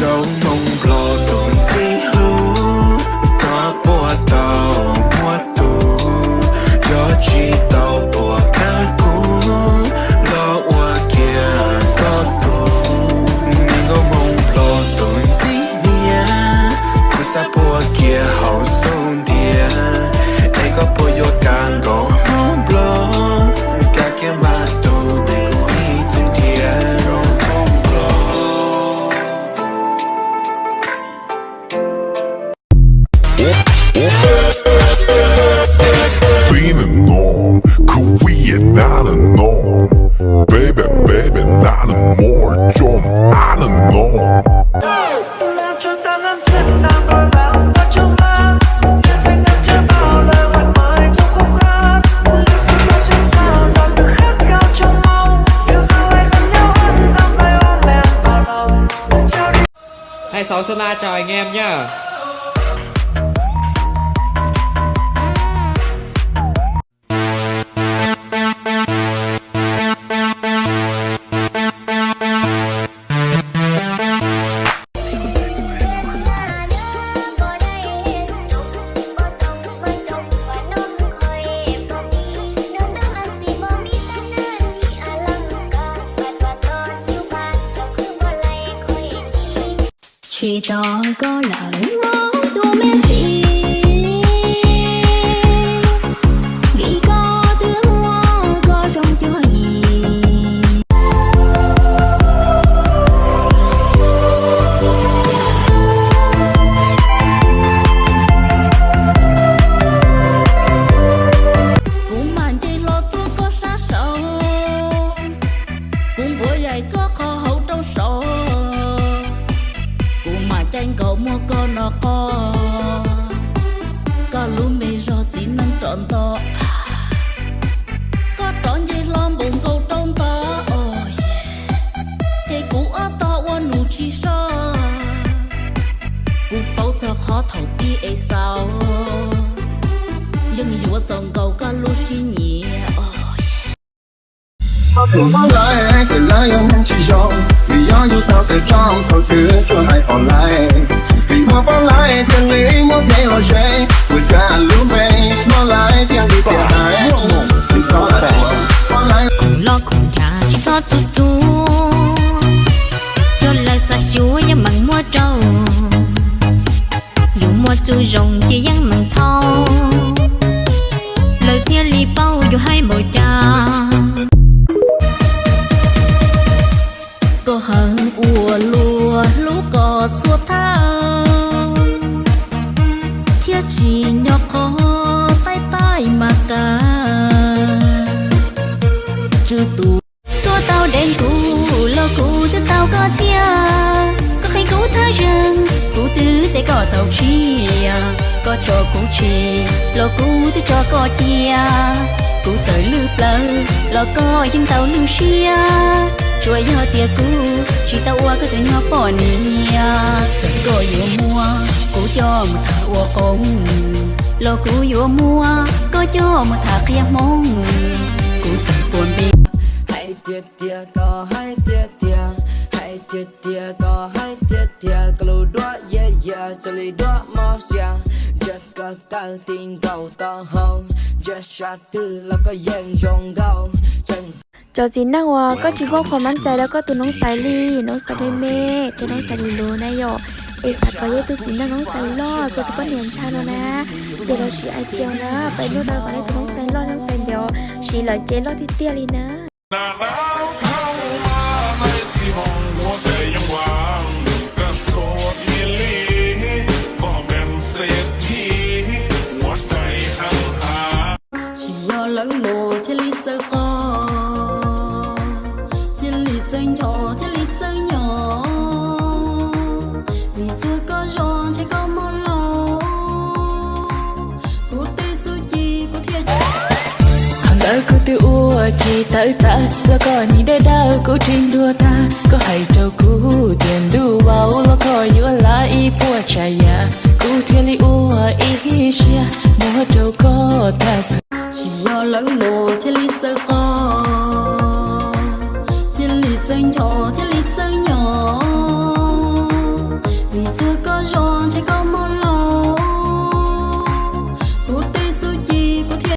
Nkauj Hmoob Nplog tus ntxim hlub, koj puas tau muaj tus, yog tsis tau puas kawg kuv los ua kiag koj tus. Me nkauj Hmoob Nplog tus ntxim hnyiab, kuv xav puag kiag hauv xub ntiag, es koj puas yuav kam Nkauj Hmoob Nplog, kam kiag npaj tus nrog kuv ib txwm nrhiav Nkauj Hmoob Nplog. Tib neeg no, khwv vij yam nab neeg no, baby baby nab neeg mor tso ab neeg no. Hãy xấu Sơn La chào anh em nhá. Tsis tos koj lawm hmoob tus me ntxhais, vim koj twb muaj koj zoo cuag yim. Kuv mam nce hlo tuaj koj sab saud, kuv npuav yaim koj qhov hauv rau saud. Kuv mam caij nkaus muab koj no qoj, koj lub npe zog txiv neej rov nto. Koj rov nce hlo npaum nkaus rau ntawd, ces kuv ob tog ua nus tsis soj. Kuv paub txog qhov thaum pib es xaus, yeej yuav txaus nkaus koj lub siab nyiam. Tus poj laib ces lawv yuav mus tsis zoo, vim yog yus tau tes rooj thaum twg tuaj hais poj laib. Vim muaj poj laib thiaj li muaj kev lom zem, ua cas lub npe poj laib thiaj li xiam hais. Vim txhob ua poj laib. Khoom loj khoom nchav tsis txhob txuj txuj, yog lawv xav xyuas yeej meem muab rau. Yus muaj txuj zoo ces yeej meem thau, lawv thiaj li paub yus hais npaum cas. Koj heev ua luaj hlub koj txhua thaj, thiab tsis nyob qhov taij taij mas qas. Tswv tus tuaj tau deev kuv los kuv twb tau koj thiab. Koj qhia kuv thaj zeeg, kuv twb teb koj tau tshiab. Koj tso kuv tseg los kuv twb tso koj cia. Kuv tawm lwj plawv los koj yeej tau lwj siab. Tsuas yog tias kuv tsis tau ua koj tus nyuag poj niam. Txawm koj yuav muab kuv coj mus tham ua qoob, los kuv yuav muab koj coj mus tham qhia Hmoob, kuv txawm puas npe. Hais tiag tiag koj, hais tiag tiag, hais tiag tiag koj, hais tiag tiag koj lub duab yias yias, txawm li duab mob siab, ntsia koj tawg ti nkaus taub hau, ntsia sab twg los koj yeej zoo nkauj. Cov txiv neej uas koj tsis muaj qhov mab cai rau koj tus noob xais li, noob xais me me thiab noob xais lus lus na yom, es xav kom yog tus txiv neej noob xais loj txhua tus poj niam ntshai no na, ces los sim ais tias na, peb lub dawb kom nej tus noob xais loj noob xais ntev, siv lawm ces loj tiag tiag li na. Tsis yog lawv los thiaj li txawj qoj, thiaj li txawj ncho, thiaj li txawj nyo. Vim txog koj zog ntshe koj mob laus, kuv tej txuj ci kuv thiaj. Thaum ntawd kuv twb ua tsis tawv tawv, los koj nim dawb dawb kuv tsis ntuag tag. Koj hais rau kuv tias ntuj vas